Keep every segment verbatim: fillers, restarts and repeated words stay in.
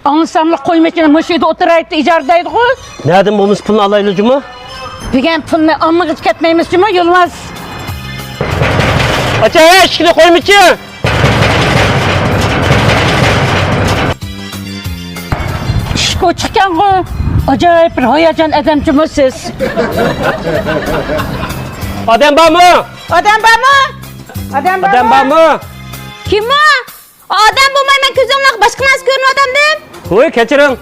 ئاڭلىساملا قويمىچىنى مۇشۇ يەردە ئولتۇرايتتى، ئىجارە دەيدىغۇ. نەدىن بولمىسا پۇلنى ئالايلى جۇمۇ؟ بۈگۈن پۇلنى ئالمىغىچە كەتمەيمىز جۇمۇ، يولۋاس. ئاچا، ئىشىكنى قويمىچى! ئىشىك ئوچۇقكەنغۇ. ئاجايىپ بىر ھاياجان ئادەم جۇمۇ سىز. ئادەم بارمۇ؟ ئادەم بارمۇ؟ ئادەم بارمۇ؟ ئادەم بارمۇ؟ كىم ئۇ؟ ئادەم بولماي مەن كۆزۈڭلارغا باشقا نەرسە كۆرۈنۈۋاتامدىم؟ ۋوي، كەچۈرۈڭ.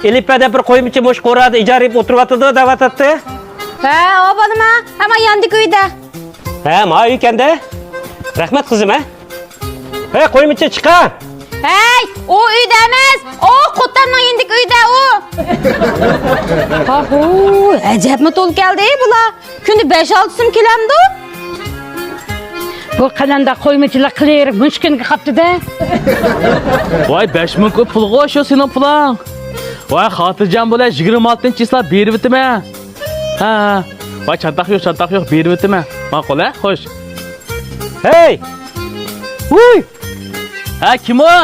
ئېلىپە دەپ بىر قويمىچى مۇشۇ قورادە ئىجارە ئېلىپ ئولتۇرۇۋاتىدۇ دەۋاتاتتى. ھە، ئاۋۇ بالىما. ھە، ما ياندىكى ئۆيدە. ھە، ما ئۆيكەندە. رەھمەت قىزىم، ھە. ھەي، قويمىچى چىقا. ھەي، ئۇ ئۆيدە ئەمەس. ئۇ قوتاننىڭ يېنىدىكى ئۆيدە ئۇ. ھاھۇ، ئەجەبمۇ تولا كەلدى بۇلار. كۈندە بەش-ئالتىسىمۇ كېلەمدۇ؟ بۇ قەلەندەر قويمىچىلار قىلىۋېرىپ مۇشۇ كۈنگە قاپتۇ-دە. ۋاي، بەش مىڭ كوي پۇلغۇ شۇ سېنىڭ پۇلۇڭ. ۋاي، خاتىرجەم بولە، يىگىرمە ئالتىنچى چىسلا بېرىۋېتىمەن. ھە، ھە. ۋاي، چاتاق يوق، چاتاق يوق، بېرىۋېتىمەن. ماقۇل، ھە، خوش. ھەي! ۋۇي! ھە، كىم ئۇ؟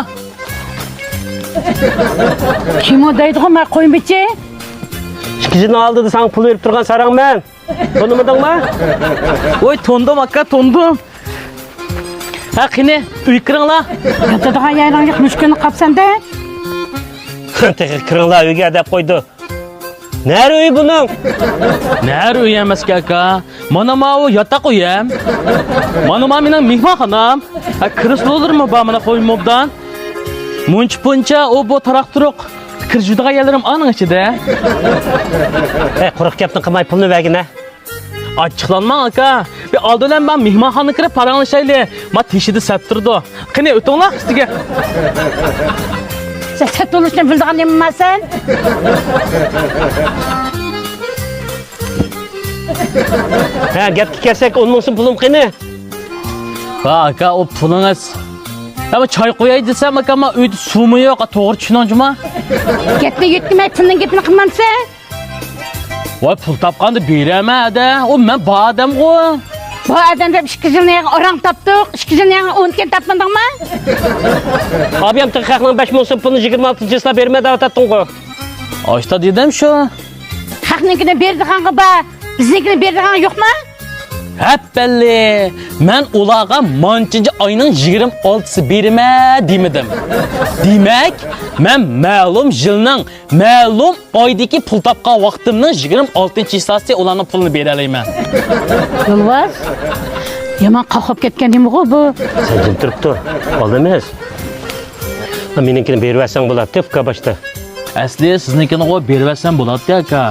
كىم ئۇ دەيدىغۇ، مەن قويمىچى. ئىككى يىلنىڭ ئالدىدا ساڭا پۇل بېرىپ تۇرغان ساراڭ مەن. تونۇمىدىڭمۇ؟ ۋوي، تونۇدۇم، ئاكا، تونۇدۇم. ھە، قېنى، ئۆيگە كىرىڭلار. ياتىدىغان يېرىڭ يوق، مۇشۇ كۈنى قاپسەن-دە. تېخى كىرىڭلار ئۆيگە دەپ قويدى. نەرە ئۆي بۇنىڭ؟ نەرە ئۆي ئەمەسكەن، ئاكا. مانا ماۋۇ ياتاق ئۆيەم. مانا ما مېنىڭ مېھمانخانام. ھە، كرېسلولىرىممۇ بار، مانا قويۇم ئوبدان. مۇنچە پۇنچە ئۇ بۇ تاراق-تۇرۇق. كىرگۈزىدىغان يەرلىرىم ئانىڭ ئىچىدە. ھەي، قۇرۇق گەپنى قىلماي، پۇلنى بەرگىنە. ئاچچىقلانماڭ، ئاكا. بىر ئالدى بىلەن مانا مېھمانخانىغا كىرىپ پاراڭلىشايلى. ما تېشىدا سەت تۇرىدۇ. قېنى، ئۆتۈڭلار ئۈستىگە. سەت بولۇشنى بىلىدىغان نېمىما سەن؟ ھە، گەپكە كەلسەك، ئون مىڭ سوم پۇلۇم قېنى؟ ۋا ئاكا، ئۇ پۇلىڭىز. ھە، بۇ چاي قۇياي دېسەم، ئاكا، ما ئۆيدە سۇمۇ يوق، توغرا چۈشىنىڭ جۇما. گەپنى يۆتكىمەي، پۇلنىڭ گېپىنى قىلمامسەن؟ ۋاي، پۇل تاپقاندا بېرەمەن ھەدە. ئۇ مەن بار ئادەمغۇ. بار ئادەم دەپ ئىككى يىلنى ئاراڭ تاپتۇق. ئىككى يىلنى ئون كۈن تاپمىدىڭمۇ؟ ئابىيام تېخى خەقنىڭ بەش مىڭ سوم پۇلىنى يىگىرمە ئالتىنچى چىسلا بېرىمەن دەۋاتاتتىڭغۇ. ئاشتا دېدىم شۇ. خەقنىڭكىنى بېرىدىغانغا بار، بىزنىڭكىنى بېرىدىغانغا يوقما؟ ھەپپەللى، مەن ئۇلارغا مانچىنچى ئاينىڭ يىگىرمە ئالتىسى بېرىمەن دېمىدىم. دېمەك، مەن مەلۇم يىلنىڭ مەلۇم ئايدىكى پۇل تاپقان ۋاقتىمنىڭ يىگىرمە ئالتىنچى چىسلاسى ئۇلارنىڭ پۇلىنى بېرەلەيمەن. يولۋاس، يامان قاقاپ كەتكەن نېمىغۇ بۇ؟ سەن جىم تۇرۇپ تۇر، ئالدىمىز. مېنىڭكىنى بېرىۋەرسەڭ بولاتتى، ئۇكا باشتا. ئەسلى سىزنىڭكىنىغۇ بېرىۋەرسەم بولاتتى، ئاكا.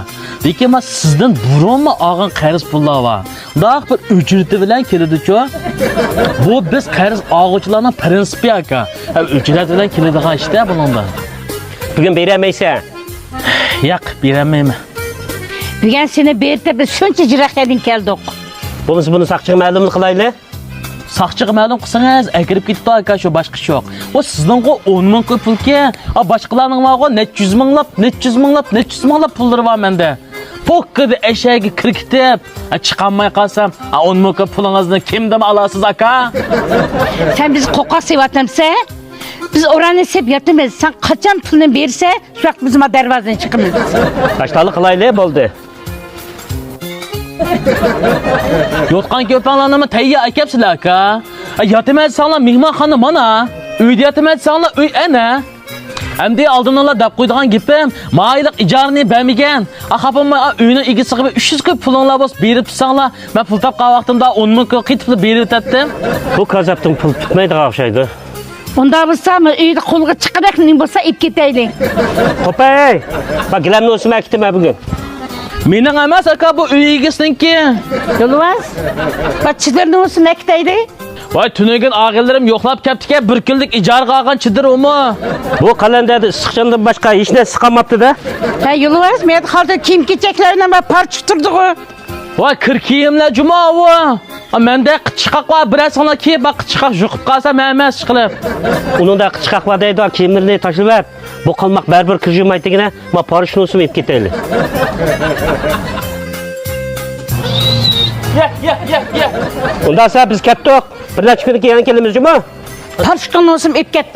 لېكىن مەن سىزدىن بۇرۇنمۇ ئالغان قەرز پۇللار بار. مۇنداق بىر ئۆچرىتى بىلەن كېلىدىچۇ. بۇ بىز قەرز ئالغۇچىلارنىڭ پىرىنسىپى، ئاكا. ھە، ئۆچرەت بىلەن كېلىدىغان ئىشتە بۇنىڭدا. بۈگۈن بېرەلمەيسەن؟ ياق، بېرەلمەيمەن. بۈگۈن سېنى بېرىتىپ بىز شۇنچە يىراق يەردىن كەلدۇق. بولمىسا بۇنى ساقچىغا مەلۇم قىلايلى. ساقچىغا مەلۇم قىلسىڭىز، ئەكىرىپ كېتىپتۇ، ئاكا، شۇ باشقا ئىش يوق. ئۇ سىزنىڭغۇ ئون مىڭ كوي پۇلكەن. ئا، باشقىلارنىڭ بارغۇ، نەچچە يۈز مىڭلاپ، نەچچە يۈز مىڭلاپ، نەچچە يۈز مىڭلاپ پۇللىرى بار مەندە. پوككىدە ئەشەگە كىرىپ كېتىپ، ئا، چىقالماي قالسام، ئا، ئون مىڭ كوي پۇلىڭىزنى كىمدىن ئالارسىز، ئاكا؟ سەن بىزنى قورقاق سېلىۋاتامسەن؟ بىز ئوراننى سېلىپ ياتىمىز. سەن قاچان پۇلنى بېرىسەن، شۇ ۋاقىت بىز ما دەرۋازىدىن چىقىمىز. ئاشتالا قىلايلى، بولدى. يوتقان-كۆپەڭلارنىمۇ تەييار ئەكەپسىلەر، ئاكا. ئە، ياتىمەن دېسەڭلار مېھمانخانا مانا. ئۆيدە ياتىمەن دېسەڭلار ئۆي ئەنە. ئەمدى ئالدىنلا دەپ قويىدىغان گېپىم، مايىلىق ئىجارىنى بەرمىگەن. ئا، خاپا بولماي، ئا، ئۆينىڭ ئىگىسىغا بىر ئۈچ يۈز كوي پۇلۇڭلار بولسا بېرىپ تۇرساڭلار، مەن پۇل تاپقان ۋاقتىمدا ئون مىڭ كوي قېتىپلا بېرىۋېتەتتىم. بۇ كازاپتىن پۇل پۈتمەيدىغان ئوخشايدۇ. ئۇنداق بولسا، مەن ئۆيدە قولغا چىققۇدەك نېمە بولسا ئېلىپ كېتەيلى. خوپەي! باق، گىلەمنى ئۇسۇم ئەكىتىمەن بۈگۈن. مېنىڭ ئەمەس، ئاكا، بۇ ئۆي ئىگىسىنىڭكى. يولۋاس، باق، چېدىرنى ئۇسۇم ئەكىتەيلى. ۋاي، تۈنۈگۈن ئاغىنىلىرىم يوقلاپ كەپتىكەن، بىر كۈنلۈك ئىجارىغا ئالغان چېدىر ئۇمۇ. بۇ قەلەندەردە ئىسسىقچاندا باشقا ھېچ نەرسە قالماپتۇ-دە. ھە، يولۋاس، مەيدە قالدى كىيىم-كېچەكلەر بىلەن بار پارچە تۇردىغۇ. ۋاي، كىر كىيىملەر جۇمۇ ئۇ. ئا، مەندە قىچىشقاق بار، بىرەر ساڭلار كىيىپ باق، قىچىشقاق يۇقۇپ قالسا مەن ئەمەس ئىشقىلىپ. ئۇنىڭدا قىچىشقاق بار دەيدۇ، كىيىملىرىنى تاشلىۋەت. بۇ قالماق بەرىبىر كىر يۇمايتىكىنە، ما پارچە نوسۇم ئېلىپ كېتەيلى. يە، يە، يە، يە. ئۇنداقسا بىز كەتتۇق. بىر نەچچە كۈندىن كېيىن يەنە كېلىمىز جۇمۇ. پارچە نوسۇم ئېلىپ كەتتى.